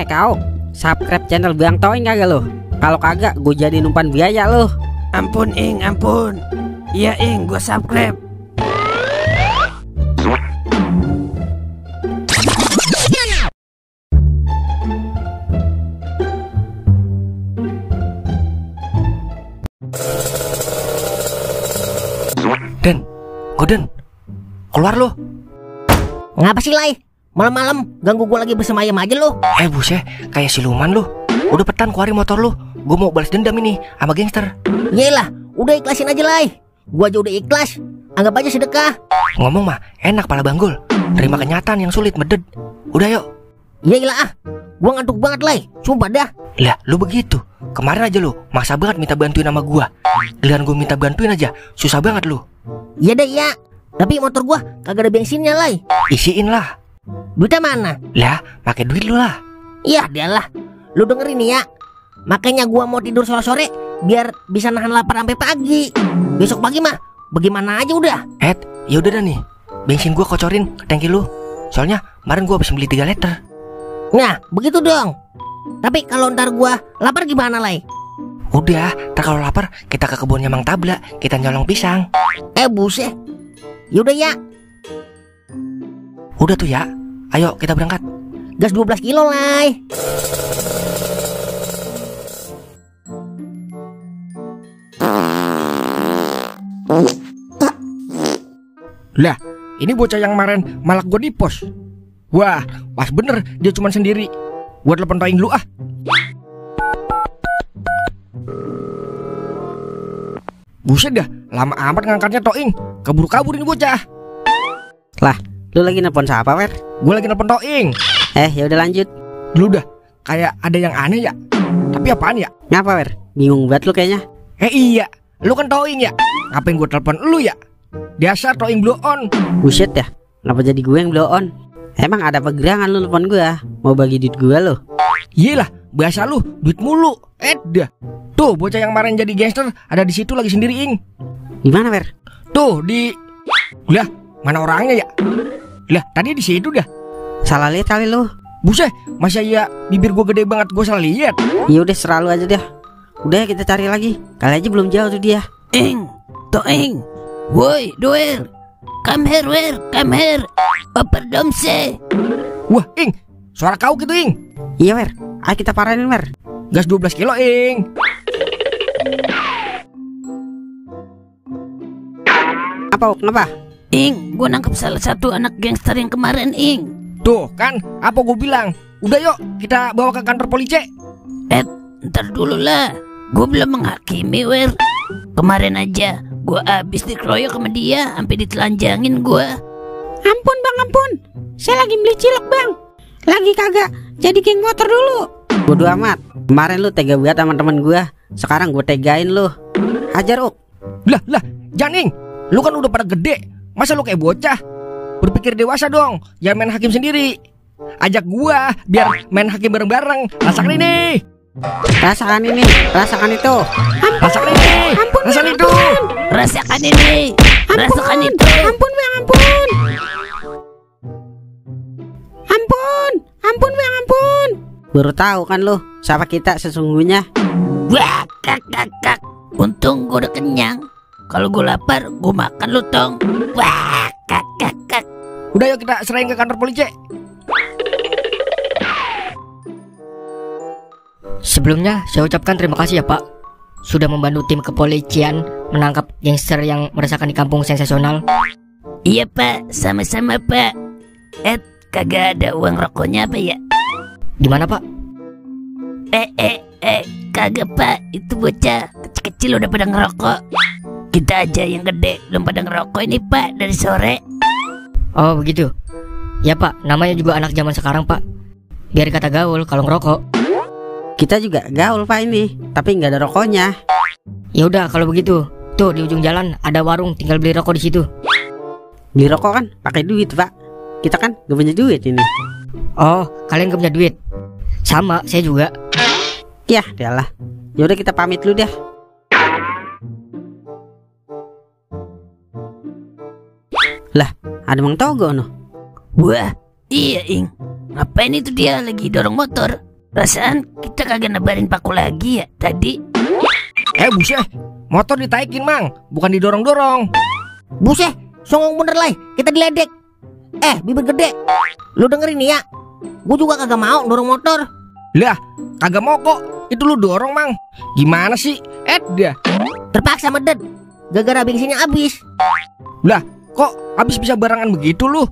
Kau subscribe channel Bang Toing kagak lo? Kalau kagak gue jadi umpan biaya lo. Ampun Ing, ampun. Iya Ing, gue subscribe. Goden, keluar lu. Ngapa sih, Lai? Malam-malam ganggu gua lagi bersemayam aja lu. Buset, kayak siluman lu. Udah petan keluarin motor lu. Gua mau balas dendam ini sama gangster. Yelah, udah ikhlasin aja, Lai. Gua aja udah ikhlas. Anggap aja sedekah. Ngomong mah enak pala banggul. Terima kenyataan yang sulit meded. Udah yuk. Yelah gua ngantuk banget, Lai. Sumpah dah. Lah, lu begitu. Kemarin aja lu maksa banget minta bantuin sama gua. Giliran gua minta bantuin aja, susah banget lu. Iya deh ya. Tapi motor gua kagak ada bensinnya, Lai. Isiin lah. Duitnya mana? Lah, pakai duit lu lah. Iya, dialah. Lu dengerin nih ya. Makanya gua mau tidur sore-sore biar bisa nahan lapar sampai pagi. Besok pagi mah bagaimana aja udah. Ya udah dah nih. Bensin gua kocorin ke tangki lu. Soalnya kemarin gua habis beli 3 liter. Nah, begitu dong. Tapi kalau ntar gua lapar gimana, Lai? Udah, ntar kalau lapar kita ke kebunnya Mang Tabla, kita nyolong pisang. Buset. Yaudah ya. Udah tuh ya. Ayo kita berangkat. Gas 12 kilo, Lai. Lah, ini bocah yang kemarin malak gue di pos. Wah, pas bener dia cuma sendiri. Gua telepon Toing dulu ah. Buset dah, lama amat ngangkatnya Toing. Kabur-kabur ini bocah. Lah, lu lagi nelpon siapa, Wer? Gue lagi nelpon Toing. Ya udah lanjut. Dulu dah, kayak ada yang aneh ya. Tapi apaan ya? Ngapa, Wer? Bingung banget lu kayaknya. Iya, lu kan Toing ya. Ngapain gue telepon lu ya? Biasa Toing blow on. Buset ya, kenapa jadi gue yang blow on? Emang ada pegerangan lu telepon gua? Mau bagi duit gua lu? Iyalah, biasa lu duit mulu. Dah. Tuh bocah yang kemarin jadi gangster ada di situ lagi sendiri Ing. Gimana, Wer? Tuh di. Lah, mana orangnya ya? Lah, tadi di situ dah. Salah lihat kali lu. Buset, masa ya bibir gua gede banget gua salah lihat. Ya udah selalu aja dah. Udah kita cari lagi. Kali aja belum jauh tuh dia. Ing, Toing. Woi, Doer. Come here, Wer. Come here. Oper domse. Wah, Ing. Suara kau gitu, Ing. Iya, Wer. Ayo kita paranin, Wer. Gas 12 kilo, Ing. Apa? Kenapa? Ing, gua nangkep salah satu anak gangster yang kemarin, Ing. Tuh, kan apa gua bilang. Udah yuk, kita bawa ke kantor polisi. Ntar dulu lah. Gua belum menghakimi, Wer. Kemarin aja gua abis dikeroyok sama dia, sampai ditelanjangin gua. Ampun bang, ampun. Saya lagi beli cilok bang. Lagi kagak jadi geng motor dulu. Bodo amat. Kemarin lu tega banget sama temen gua. Sekarang gua tegain lu. Hajar, Uk. Lah, Janing. Lu kan udah pada gede. Masa lu kayak bocah? Berpikir dewasa dong. Jangan main hakim sendiri. Ajak gua biar main hakim bareng-bareng. Rasakan ini. Rasakan ini, rasakan itu. Rasakan ini. Rasakan itu. Rasakan ini. Rasakan itu. Ampun bang, ampun. Ampun bang, ampun. Baru tahu kan lu siapa kita sesungguhnya. Wah, kak. Untung gua udah kenyang. Kalau gua lapar, gua makan lu tong. Wah, kak. Udah yuk kita serahin ke kantor polisi. Sebelumnya saya ucapkan terima kasih ya Pak, sudah membantu tim kepolisian menangkap gangster yang meresahkan di kampung sensasional. Iya Pak, sama-sama Pak. Kagak ada uang rokoknya apa ya? Gimana Pak? Kagak Pak, itu bocah kecil-kecil udah pada ngerokok. Kita aja yang gede belum pada ngerokok ini Pak dari sore. Oh begitu. Ya Pak, namanya juga anak zaman sekarang Pak. Biar kata gaul kalau ngerokok. Kita juga gaul Pak ini, tapi nggak ada rokoknya. Ya udah kalau begitu, tuh di ujung jalan ada warung, tinggal beli rokok di situ. Beli rokok kan pakai duit Pak. Kita kan gak punya duit ini. Oh, kalian gak punya duit? Sama, saya juga. Ya, dialah. Yaudah kita pamit dulu dah. Lah, ada Mang Togo no. Wah, iya Ing. ngapain itu dia lagi dorong motor? Perasaan kita kagak nebarin paku lagi ya tadi. Buset, motor ditaikin mang, bukan didorong-dorong. Buset, songong bener Lai, kita diledek. Bibir gede, lu dengerin nih ya. Gue juga kagak mau dorong motor. Lah, kagak mau kok, itu lu dorong mang. Gimana sih? Dah. Terpaksa medet, gara-gara bensinnya habis. Lah, kok habis bisa barengan begitu lu?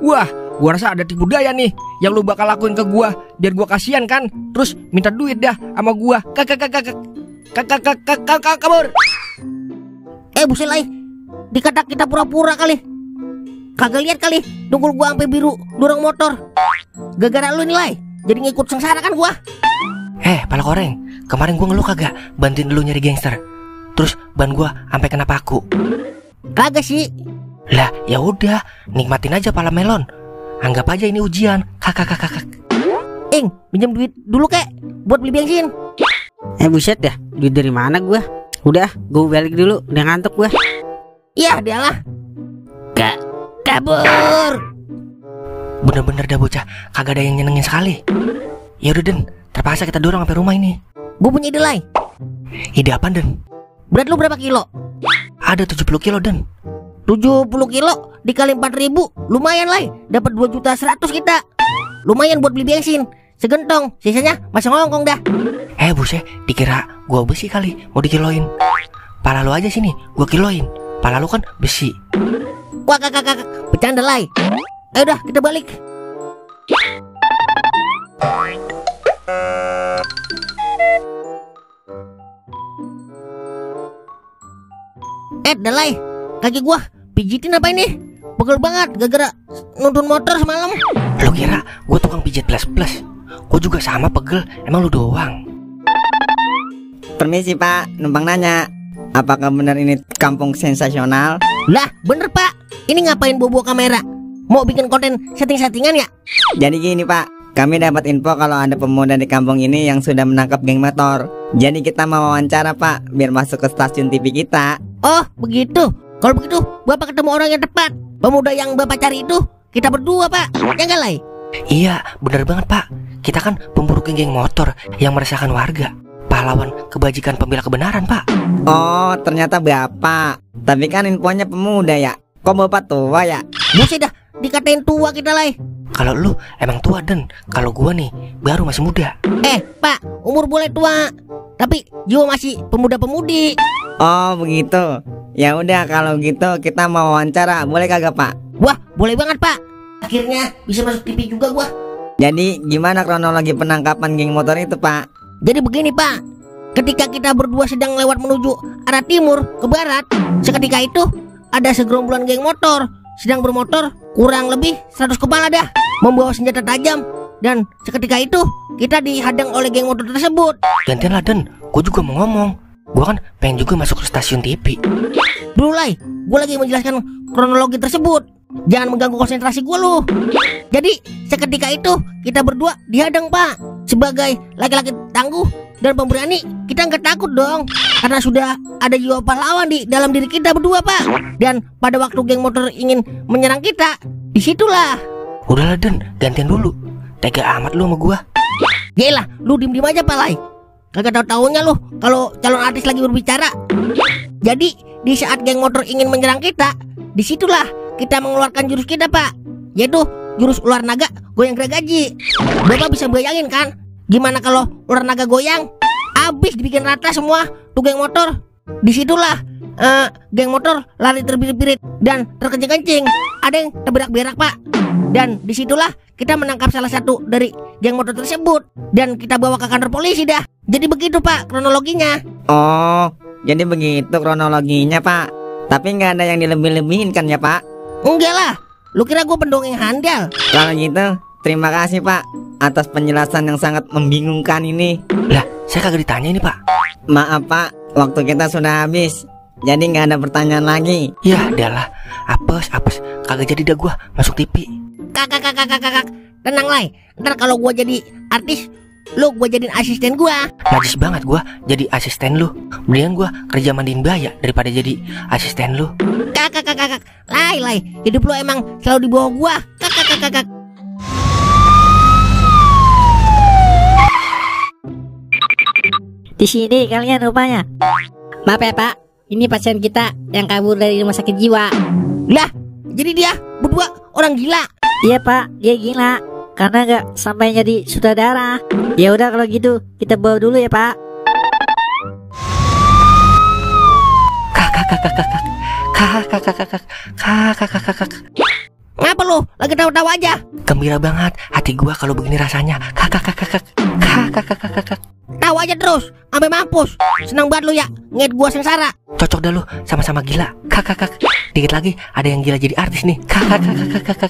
Wah, gua rasa ada tipu daya nih yang lu bakal lakuin ke gua biar gua kasihan kan, terus minta duit dah sama gua. Kabur. Buset Lai, dikata kita pura-pura kali. Kagak lihat kali, dengkul gua sampai biru dorong motor. Gara-gara lu nih Lai, jadi ngikut sengsara kan gua. Pala koreng, kemarin gua ngeluh kagak bantuin lu nyari gangster. Terus ban gua sampai kena paku. Kagak sih. Lah, ya udah, nikmatin aja pala melon. Anggap aja ini ujian. Kakak. Pinjam duit dulu kek buat beli bensin. Buset dah, duit dari mana gua? Udah, gua balik dulu, udah ngantuk gua. Iya, dialah. Kabur. Bener-bener dah bocah, kagak ada yang nyenengin sekali. Ya udah Den, terpaksa kita dorong sampai rumah ini. Gue punya ide Lai. Ide apa Den? Berat lu berapa kilo? Ada 70 kilo Den. 70 kilo dikali 4.000, lumayan Lai. Dapat 2.100.000 kita. Lumayan buat beli bensin. Segentong, sisanya masih ngongkong dah. Buset, dikira gua besi kali, mau dikiloin. Pala lu aja sini, gua kiloin. Pala lu kan besi. Wah kakak, bercanda Lai. Udah kita balik. Dah Lai, kaki gua pijitin apa ini? Pegel banget gara-gara nuntun motor semalam. Lu kira gua tukang pijit plus? Gua juga sama pegel, emang lu doang. Permisi Pak, numpang nanya, apakah benar ini kampung sensasional? Lah bener Pak, ini ngapain bawa kamera? Mau bikin konten setting-settingan ya? Jadi gini Pak, kami dapat info kalau ada pemuda di kampung ini yang sudah menangkap geng motor. Jadi kita mau wawancara Pak, biar masuk ke stasiun TV kita. Oh begitu, kalau begitu Bapak ketemu orang yang tepat. Pemuda yang Bapak cari itu kita berdua Pak, ya nggak Lai? Iya, bener banget Pak. Kita kan pemburu geng motor yang meresahkan warga. Pahlawan kebajikan pembela kebenaran Pak. Oh ternyata Bapak. Tapi kan infonya pemuda ya. Kok Bapak tua ya? Buset dah, dikatain tua kita Lai. Kalau lu emang tua Den, kalau gua nih baru masih muda. Pak, umur boleh tua, tapi jiwa masih pemuda-pemudi. Oh begitu. Ya udah kalau gitu kita mau wawancara, boleh kagak Pak? Wah, boleh banget Pak. Akhirnya bisa masuk TV juga gua. Jadi gimana kronologi penangkapan geng motor itu Pak? Jadi begini Pak, ketika kita berdua sedang lewat menuju arah timur ke barat, seketika itu ada segerombolan geng motor sedang bermotor kurang lebih 100 kepala dah, membawa senjata tajam. Dan seketika itu kita dihadang oleh geng motor tersebut. Gantian lah Den, gua juga mau ngomong. Gua kan pengen juga masuk ke stasiun TV. Dulu Lai, gua lagi menjelaskan kronologi tersebut. Jangan mengganggu konsentrasi gua lu. Jadi seketika itu kita berdua dihadang Pak. Sebagai laki-laki tangguh dan pemberani, kita nggak takut dong, karena sudah ada jiwa pahlawan di dalam diri kita berdua Pak. Dan pada waktu geng motor ingin menyerang kita, disitulah. Udahlah Den, gantian dulu. Tega amat lu sama gua. Yelah, lu diem-diem aja Pak Lai. Kagak tahu-taunya lu kalau calon artis lagi berbicara. Jadi di saat geng motor ingin menyerang kita, disitulah kita mengeluarkan jurus kita Pak, yaitu jurus ular naga goyang gergaji. Bapak bisa bayangin kan, gimana kalau ular naga goyang, habis dibikin rata semua tuh geng motor. Disitulah geng motor lari terbirit-birit dan terkencing-kencing. Ada yang terberak-berak Pak. Dan disitulah kita menangkap salah satu dari geng motor tersebut dan kita bawa ke kantor polisi dah. Jadi begitu Pak kronologinya. Oh, jadi begitu kronologinya Pak. Tapi nggak ada yang dilebih-lebihin kan ya Pak? Enggak lah, lu kira gue pendongeng handal? Kalau gitu, terima kasih Pak atas penjelasan yang sangat membingungkan ini. Lah, saya kagak ditanya ini Pak. Maaf Pak, waktu kita sudah habis. Jadi nggak ada pertanyaan lagi. Ya adalah, apes, kagak jadi dah gua masuk TV. Kakak, tenang Lai. Ntar kalau gua jadi artis, lu gua jadiin asisten gua. Najis banget gua jadi asisten lu. Mendingan gua kerja mandiin baya daripada jadi asisten lu. Kakak, Lai, hidup lu emang selalu di bawah gua. Kakak. Di sini kalian rupanya. Maaf ya Pak, ini pasien kita yang kabur dari rumah sakit jiwa. Lah, jadi dia berdua orang gila. Iya Pak, dia gila karena gak sampai jadi sutradara. Ya udah kalau gitu kita bawa dulu ya Pak. Kakak. Ngapa lu? Lagi tawa-tawa aja. Gembira banget hati gua kalau begini rasanya. Kakak. Tawa aja terus, sampai mampus. Senang banget lu ya, ngeliat gua sengsara. Cocok dah lu, sama-sama gila. Kakak. Dikit lagi ada yang gila jadi artis nih. Kakak.